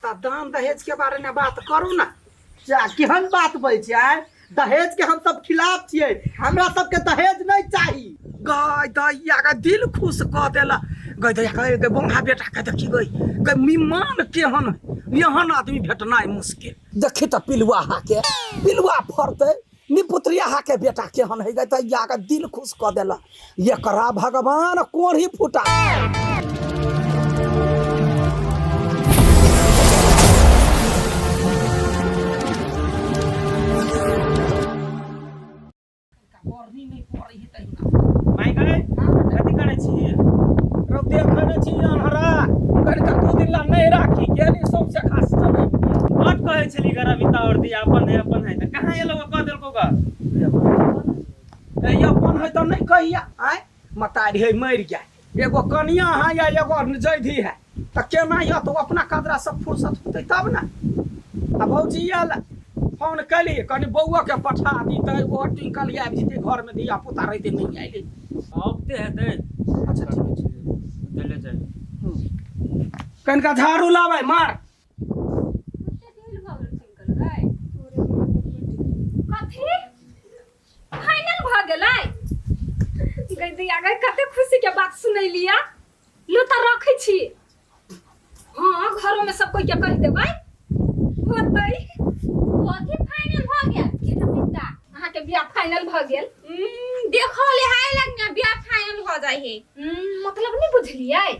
तऽ दान दहेज के बारे में बात करू ना। जा केहन बात बोलै छियै आँय? दहेज के हम सब खिलाफ छियै, हमरा सबके दहेज नहीं चाही। गय दैया के दिल खुश कऽ देला। गय दैया के गय बोंगा बेटा के देखी गई गय मिमान केहन है, एहन आदमी भेटनाइ मुश्किल। देखी तऽ पिलुआ हा के पिलुआ फड़तै, निपुत्रिया हा के बेटा केहन है। गय दैया के दिल खुश कऽ देला, एकरा भगवान कोढ़ी फुटा। माय गए कथी करै छी? रौ देखै नहि छी अन्हरा कनिका 2 दिन ला नहि राखी गेली सौंसे घास चलै। बड कहै छली ग रविता और दिया अपन है अपन है, तऽ कहाँ एलौ कह देलकौ ग? ए अपन है तऽ नहि कहिया आय मतारी है मरि जाय, एगो कनिया है या एगो जैधी है तऽ केना यऽ तऽ अपना कदरा सब फुर्सत होतै तब ने। आ भौजी आयल फोन कैली कनि बौआ के पठा दी तऽ ओ टिंकल आबि जेतै घरमे, धिया पुता रहितै नहि आयलै। अबते हेतै। अच्छा ठीक छै, देले जाय। कनिका झाड़ू लाबै मार। कथी फाइनल भऽ गेलै? गई दैया गई, कते खुशी के बात सुनैलिया। लो तऽ रखै छी। हाँ घरों में सब कोई के कहि देबै होतै। कथी फाइनल भऽ गेल? के रमिता अहाँ के बियाह फाइनल भऽ गेल। देखो ले हाय लगना बियाह फाइनल हो जाय है। मतलब नहीं बुझलियै,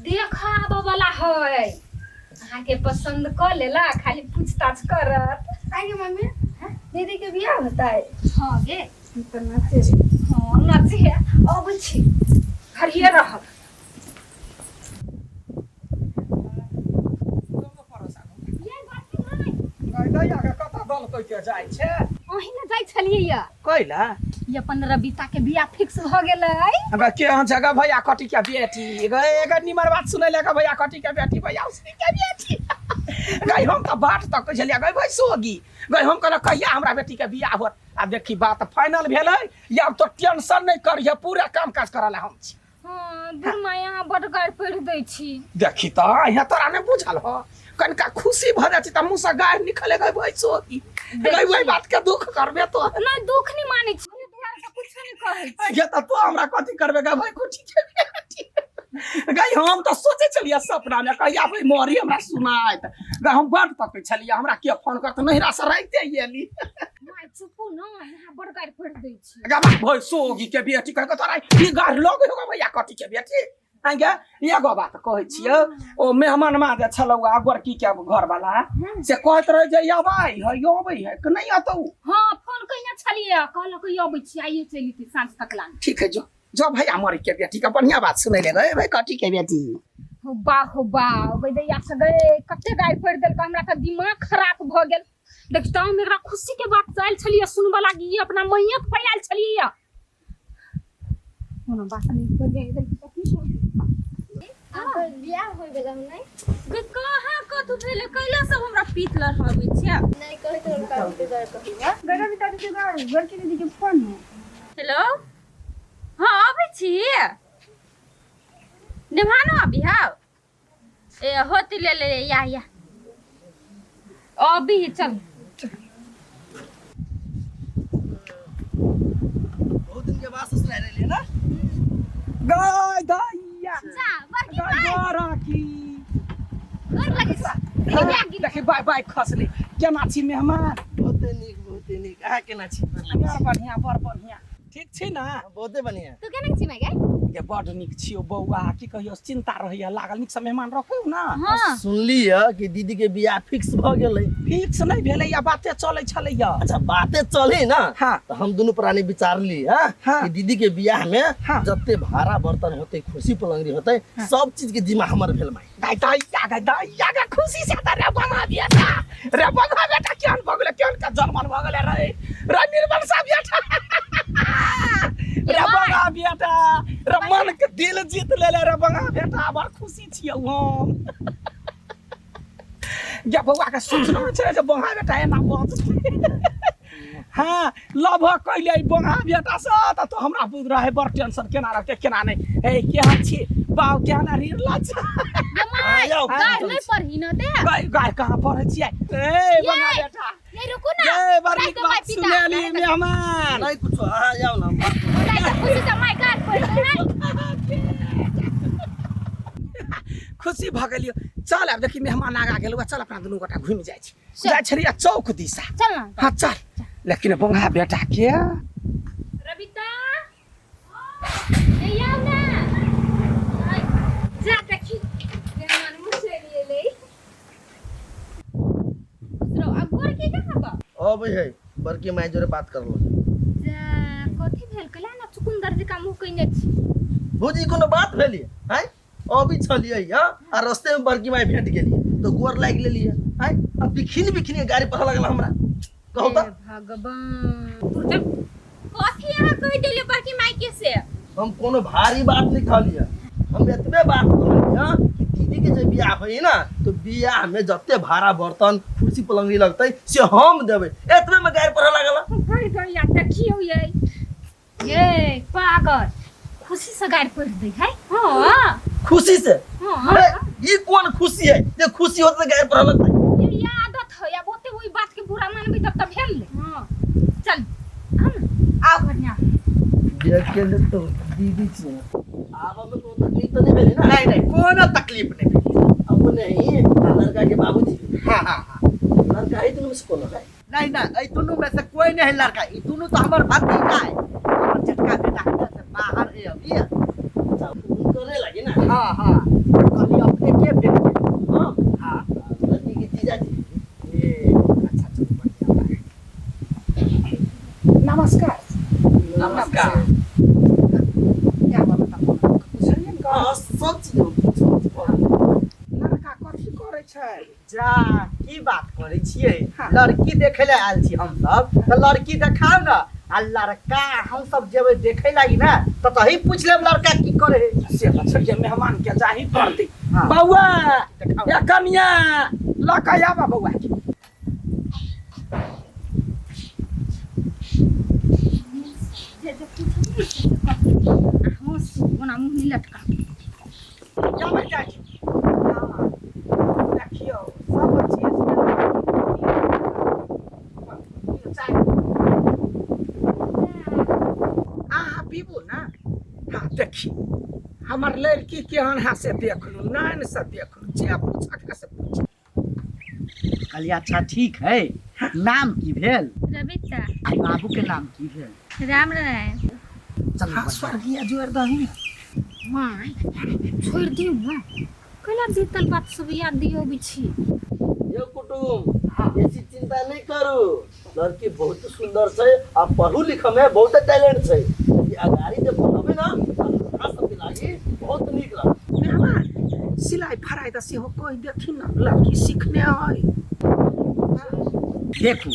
देखा आबऽ वाला है, अहाँ के पसंद कऽ लेला, खाली पूछताछ करत। आगे मम्मी दीदी के बियाह होता है। हाँ गे तऽ नाचे। हाँ नाचे है, अबै छी घरिये रहब। दैया के कतऽ दल कहि के जाइ छै? अहीं ने जाइ छलियै या। कैला? ये अपन रबिता के बियाह फिक्स भऽ गेलै। अगर के अहाँ जगह भैया कटी के बेटी गए, एकर निमर बात सुनै लए भैया कटी के बेटी भैया उसनी के बेटी गई। हम तऽ बाट तक छलियै गई भाई सोगी गई, हम कहलक कहिया हमरा बेटी के बियाह होत। आ देखी बात फाइनल भेलै, या अब तो टेंशन नहीं करिहे, पूरा काम काज करऽ ला हम छी। हाँ दूर माया अहाँ बड गारि पढ़ि दै छी। देखी तऽ यहाँ तोरा नहि बुझल हो, कनिका खुशी भऽ जाइ छै तऽ मुँह से गारि निकले गई भाई सोगी गई, वही बात के दुख करबे तो। नहीं दुख नहीं मानै छी, एहि दुआरे तऽ कुछो नहीं कहै छी। ये तऽ तू हमरा कथी करबे गई भाई कुटी के बेटी गई। हम तऽ सोचै छलियै सपना मे कहिया भाई मरी हमरा सुनायत गई, हम बड तकै छलियै हमरा के फोन करत, नहिरा से राइते एली। माय चुपू न, यहाँ बड गारि पढ़ि दै छी। गा भाई सोगी के बेटी कह के तोरा ई गारि लगे होगा भैया कथी के बेटी आगे। एगो बात कहै छियौ, ओ मेहमान मा जे छलौ आ गोरकी के घर वाला से कहैत रहे जे अबै है अबै है कि नहीं अतौ? हाँ फोन कहिया छलियै, कहलक अबै छी, आइए चलि जेतै साँझ तक ला। ठीक है, जो जो भैया मरी के बेटी के बढ़िया बात सुनै ले गए भाई कथी के बेटी। हो बा हो बा ओबै दैया से गए कते गारि पढ़ि देलक, हमरा तऽ दिमाग खराब भऽ गेल। देखता हम एकरा खुशी के बात आयल छलियै सुनबऽ लागी, अपना मैयत पर आयल छलियै। कोनो बात नहीं कर जाए इधर की कथी। अहाँके बियाह होय गेल हम नहीं? गे कहाँ कथू भेलै, कैला सब हमरा पीत लड़ाबै छै? नहीं कहैत रहल कथी के कहिया। गरम दादी के घर बड़की दीदी के फोन है। हेलो हाँ अबै छी निभानो अभी हाँ ए होती ले ले या या अभी चल। बहुत दिन के बाद ससुराल एलियै ना। गाय दैया जा बड़की गाय गोरकी गोर लगै छी। देखी बाय बाय खसले। केना छी मेहमान? बहुते नीक बहुते नीक, अहाँ केना छी? बड़ बढ़िया बड़ बढ़िया, ठीक छी ना? बहुते बढ़िया। तू केना छी माय गे? गे बड नीक छियौ बौआ, की कहियौ चिंता रहैया लागल, नीक से मेहमान रखू ना। हाँ। सुनली य कि दीदी के बियाह फिक्स भ गेलै? फिक्स नहीं भेलै या बाते चलै छलै या। अच्छा बाते चले ना। हाँ। तो हम दुनू प्राणी विचारली हाँ हाँ। कि दीदी के बियाह में हाँ। जते भाड़ा बर्तन होते खुशी पलंगरी होते सब चीज के जिम्मा हमर भेल माई। दाई दाई या दाई या गे खुशी से त रे बंगा बेटा रे बंगा बेटा केहन भऽ गेलै, केहन के जन्मन भऽ गेलै रे रे निर्मल सा बेटा रे बंगा बेटा रे मन के दिल जीत लेले रे बंगा बेटा, बड़ खुशी छियौ हम। गे बौआ के सोचलो छै जे बंगा बेटा एना बजतै। हाँ लभ कैले बंगा बेटा से त तो हमरा बुझ रहे बड़ टेंशन केना रहते केना नहीं। हे केहन छी बाउ, केहन रीर लाज। जाओ गाय नहीं पढ़ी न ते गाय गाय कहाँ पढ़ै छियै ए बना बेटा ये रुकू ना ये बड़ नीक राति माय बात पिता सुनेली मेहमान नहीं कुछो अहाँ जाओ ना राति के खुशी से माय गाय पढ़ खुशी भऽ गेलियो चल आब देखी मेहमान आगा गेल चल अपना दुनू गोटा घुमि जाइ छी जाइ छलियै चौक दिशा चल ना हाँ चल लेकिन बंगा बेटा के रबिता ए आउ ना ऐ, जा देखी मेहमान मुँह चलि एलै खुश रहो अब गोरकी कहाँ बा अबै है बड़की माय जोरे बात कर लो जा कथी भेल कला ना चुकुंदर जकाँ मुँह कइने छी भौजी कोनो बात भेली हैं अभी छलियै हँ आ रस्ते में बड़की माय भेट गेलियै तो गोर लागि लेलियै हैं आ बिखिन बिखिन के गाड़ी पढ़ऽ लगल हमरा कहू तऽ भगवान कथी अहाँ कहि देलियै बड़की माय के से हम कोनो भारी बात नहीं कहलियै हम एतबे बात कहलियै कि दीदी के जे बियाह होई ना तो बियाह में जते भाड़ा बर्तन कुर्सी पलंगड़ी लगतै से हम देबै एतबे में गाड़ी पढ़ऽ लागल गई गई आ देखियौ ये ये पागल खुशी से गाड़ी पढ़ दै है हाँ खुशी से हाँ ए, ई कोन खुशी है जे खुशी होत तऽ गाड़ी पढ़ऽ लगतै ये आदत है अब ओते ओहि बात के बुरा मानबै तब तऽ भेल ने हाँ चल आउ ने आउ बढ़िया देख के ले तो दीदी छी आब में कोनो तकलीफ तऽ नहीं भेलै ना नहीं नहीं कोनो तकलीफ नहीं भेल अपने ही लड़का के बाबूजी हाँ हाँ हाँ लड़का ही दुनू में से कोनो है नहीं नहीं एहि दुनू में से कोई नहीं है लड़का ई दुनू तो हमर भतीजा है हमर छोटका बेटा है से बाहर है अभी अच्छा करे लगी ना हाँ हाँ कहली अपने के भेल हाँ हाँ लड़की के जीजा जी ए अच्छा चलो बढ़िया बा। नमस्कार नमस्कार क्या बात बुझलियै ने हाँ सब चीज हम पूछो लड़का कथी करै छै जा की बात करै छियै हाँ। लड़की देखे ले आयल छी हमसब तऽ लड़की देखाउ ने आ लड़का हमसब जेबै देखे लागी ने तऽ तही पूछ लेब लड़का की करे है से तऽ छोड़िए मेहमान के जाही पड़तै हाँ। बौआ देखाउ ए कनिया लऽ कऽ आबऽ बौआ के जे जे पूछलियै से से कथी आ हँसू ओना मुँह नहि लटका जाबै जाइ छी हाँ, देखियौ सब चीज चाय अहाँ पीबू ने हाँ देखी हमर लड़की केहन है से देख लू नैन से देख लू जे पूछक है से पूछ कहलियै अच्छा ठीक है नाम की भेल रबिता आ बाबू के नाम की भेल राम नारायण चलू हाँ बढ़िया। स्वर्गीय जोड़ दही माय छोड़ि दियौ ने कैला बीतल बात सब याद दियौ छी यो कुटुम बेसी चिंता नहीं करू लड़की बहुत सुंदर छै आ पढ़ू लिखऽ में बहुत टैलेंट छै ई अगाड़ी जे पढ़बै ना तऽ हमरा सबके लागी बहुत नीक रहत मेहमान सिलाई फराई तऽ सेहो कहि देथिन ने लड़की सीखने है देखू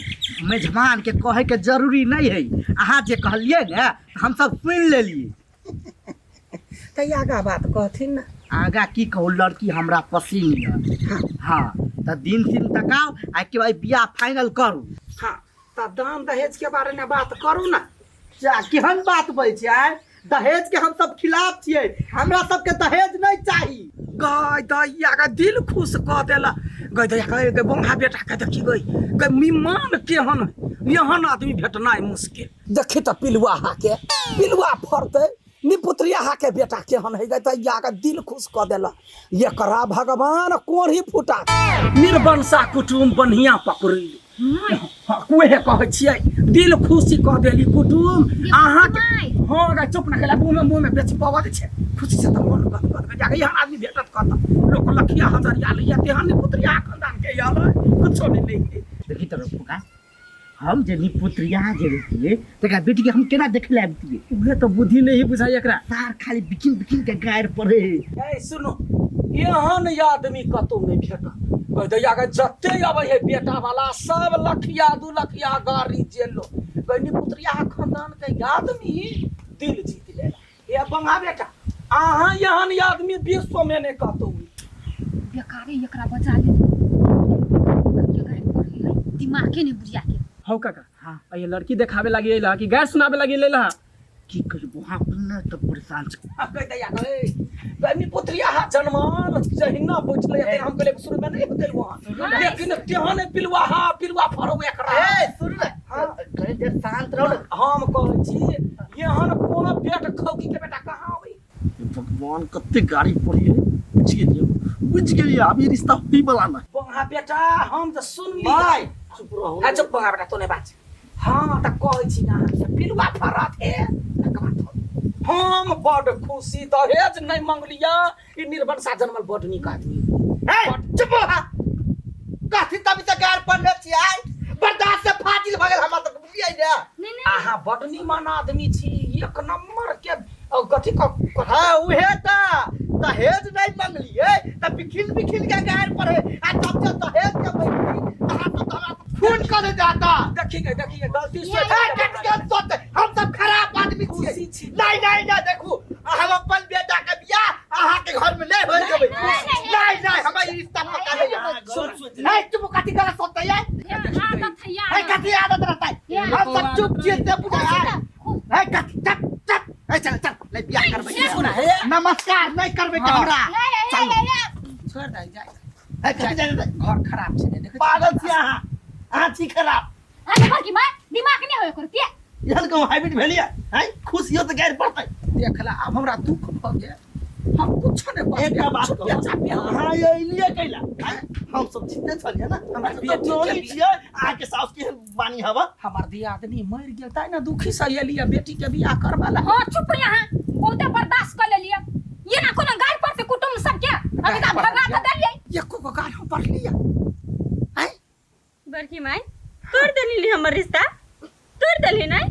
मेजबान के कहे के जरूरी नहीं है अहाँ जे कहलिए ने हमसब सुनि लेलिए तऽ आगा बात कहथिन ने आगा की कहू लड़की हमरा पसीन यऽ हाँ तऽ दिन दिन तकाउ आ के भाई बियाह फाइनल करू हाँ तऽ दान दहेज के बारे में बात करू ने जा केहन बात बजै छियै आँय? दहेज के हम सब खिलाफ छियै हमरा सबके दहेज नहीं चाही गय दैया के दिल खुश कऽ देला गय दैया के गय बोंगा बेटा के देखी गई गय मिमान केहन है एहन आदमी भेटनाइ मुश्किल देखी तऽ पिलुआ हा के पिलुआ फड़तै निपुत्रिया हा के बेटा केहन है गय दैया के दिल खुश कऽ देला एकरा भगवान कोढ़ी फुटा निर्वंशा कुटुम बढ़िया पकड़ी हाँ, उहे कहै छियै दिल खुशी कऽ देली कुटुम अहाँके हँ गे चुप न केला मुँह में मुँह में बेच पवत छै खुशी से तऽ मन गद गद जाके एहन आदमी भेटत कतऽ लोक लखिया हजरिया लैया तेहन नहि पुत्रिया खानदान के आयल कुछो नहि लै देखी तऽ फुका हम जे निपुत्रिया जे रहितियै तकरा बेटीके हम केना देखे लए अबितियै उहे तऽ बुद्धि नहीं बुझाइ एकरा सार खाली बिकिन बिकिन के गारि पड़े है ए सुनो एहन आदमी कतौ नहि भेटत कहि दैया के जते अबै है बेटा वाला सब लखिया दू लखिया गाड़ी जेलो गई पुत्रिया खानदान के आदमी दिल जीत लेला ये बंगा बेटा अहाँ एहन आदमी विश्व में नहि कतौ बेकारे एकरा बजा ले दिमागे नहीं बुझिया के हौ काका हाँ ये लड़की देखावे लागी अइला कि गैर सुनावे लागी अइला की कहबो हाँ ने तऽ परेशान छै। आ कहि दैया गए गमी पुत्रिया हा जनमल जहिना बैठले ते हम कहले शुरू में नहीं होते वहां, लेकिन तेहन पिलुआ हा पिलुआ फड़ो एकरा। ए सुन ने, कनी देर शांत रहो ने। हम कहै छी एहन कोनो पेट खौकी के बेटा कहाँ अबै। हे भगवान कते गाड़ी पड़ी है। बुझि गेलियै, बुझि गेलियै, आब ई रिश्ता होई वाला नहीं। बंगा बेटा हम तऽ सुनली। भाई चुप रहो। आ चुप बंगा बेटा तो नहीं बात। हाँ तऽ कहै छी ना अहाँके पिलुआ फड़त हे तकर बाद हम बड खुशी दहेज नहीं मंगलिया। ई निर्वंशा जनमल बड नीक आदमी। ए चुप हो, कथी तभी से गार पड़ने छियै, बर्दाश्त से फाजिल भऽ गेल हमरा तऽ, बुझलियै ने। नहीं नहीं अहाँ बड नीमन आदमी छी, एक नंबर के कथी क हाँ उहे तऽ दहेज नहीं मंगलियै तऽ बिखिल बिखिल के गार पड़े, आ तब जब दहेज के बैठी अहाँ सब तऽ हमरा खून कर दे जाता। देखिए देखिए गलती से ए, कट के सोच, हम सब खराब आदमी खुशी छियै। छी। नहीं नहीं नहीं देखू, हम अपन बेटा के बियाह अहाँ के घर में नहीं होय देबै। नहीं नहीं हमरा ई रिश्ता पक्का नहीं है। नहीं चुप, कथी गलत सोचते है? आदत है ए यार। कथी आदत रहता है? हम सब चुप छियै से बुझा है। ए कथी चुप चुप, ए चल चल ले बियाह करबै। नमस्कार नहीं करबै के हमरा। चल छोड़ दे जाय। ए कथी जाय दे? घर खराब छै ने देखै छी। पागल छी अहाँ, अहाँ छी खराब। अरे बड़की माय दिमाग नहीं होय करती। एहन कहूँ हाइब्रिड भेलियै हैं, खुश हो तऽ गारि पड़तै। देखला आब हमरा दुख भऽ गेल, हम कुछो नहि बजलियै। एकटा बात चुपे कहू, चापे हम अहाँ एलियै कैला? आँय, हम सब जीते छलियै ने, हमरा हम सब बेटी के जानै बियाह- छियै अहाँके साउस केहन बानी हवा। हमर दियादनी मरि गेल ताहि ने दुखी से एलियै बेटी के बियाह करबा ला। हाँ चुप, यहाँ बहुते बर्दाश्त कर लेलिए, ये ना कोनो गाड़ पर से कुटुंब सब के अभी तक भगा त देलिए। एको गो गाड़ हम पढ़लियै। आँय बड़की माई तोड़ देली हमर रिश्ता, तोड़ देली नहीं?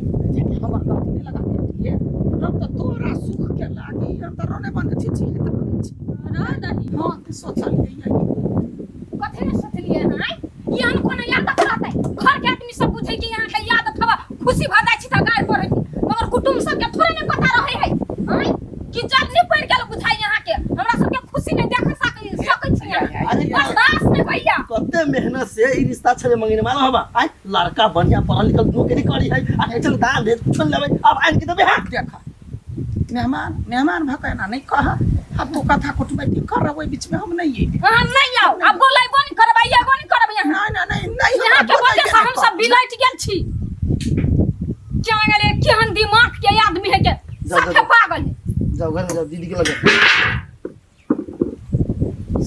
हमर गलती नहीं लगा देलिए, हम तऽ तोरा सुख के लागी हम तऽ रोने बंद छी छी तऽ रोने छी। रह दही। हाँ तऽ सोचलियै यही। कथी ने सोचलिए हैं? यहाँ कोनो यादत रहतै, घर के आदमी सब बुझै कि यहाँ के यादत हवा खुशी भऽ जाइ छी तऽ गाड़ पढ़ै छी, मगर कुटुंब सब के थोड़े ने पता रहै है। आँय कि जल्दी पड़ि गेल बुझाइ यहाँ के, हमरा सबके खुशी नहीं देख सकै सकै छी यहाँ। अरे बर्दाश्त नहीं भैया। कते मेहनत से ई रिश्ता छले मंगने मालूम हवा। आय लड़का बढ़िया पढ़ल लिखल नौकरी करी है, आ चल दान दे कुछ लेबै अब आनि के देबै। हाँ देख मेहमान मेहमान भऽ के एना नहीं कह, अब तू कथा कुटुमैती कर ओहि बीच में हम नहीं अयबै। अहाँ नहीं आओ, अब बोलेबो नहीं करबै, अयबो नहीं करबै यहाँ। नहीं नहीं नहीं नहीं यहाँ हमरा के बोलै वजह से के हम नहीं सब कह। बिलट गेल छी। क्या गेलै केहन दिमाग के आदमी है के जाओ, सब जाओ। पागल है। जाओ घर में जाओ, दीदी के लगे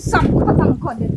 सब खत्म कर देल।